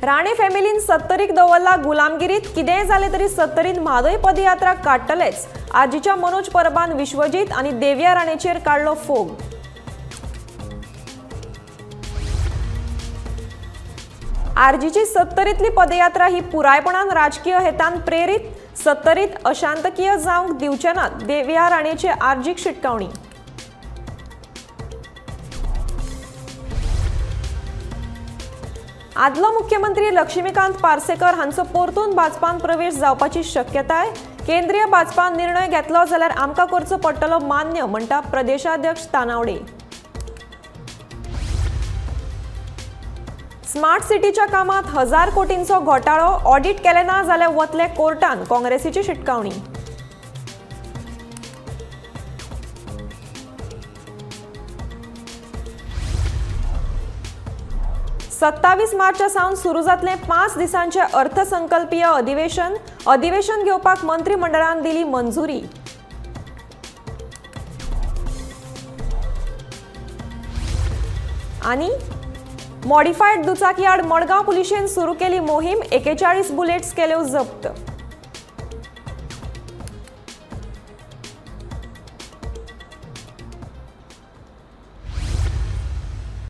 राणे फॅमिलीन सत्तरीक दवरला गुलामगिरीत, कितेंय जालें तरी सत्तरीन म्हादय पदयात्रा काडटलेच. आजीच्या मनोज परबान विश्वजीत आनी देविया राणेचेर काडलो फोग. आरजीची सत्तरीतली पदयात्रा ही पुरायपणान राजकीय हेतान प्रेरीत, सत्तरीत अशांतकीय जावंक दिवचे नात, देविया राणेचे आरजीक शिटकावणी. आदलो मुख्यमंत्री लक्ष्मीकांत पार्सेकर हांचो परतून भाजपान प्रवेश जावपाची शक्यताय, केंद्रीय भाजपान निर्णय घेतलो जाल्यार आमकां करचो पडटलो मान्य, म्हणटा प्रदेशाध्यक्ष तानावडे. स्मार्ट सिटीच्या कामात 1000 कोटींचो घोटाळो, ऑडिट केले ना जाल्यार वतले कोर्टान, काँग्रेसीची शिटकावणी. 27 मार्चा सावन सुरू जातलें 5 दिसांचें अर्थसंकल्पीय अधिवेशन, अधिवेशन घेवपाक मंत्रिमंडळान दिली मंजुरी. आनी मॉडिफायड दुचाकी आड मडगांव पुलिशेन सुरू केली मोहीम, 41 बुलेट्स केल्यो जप्त.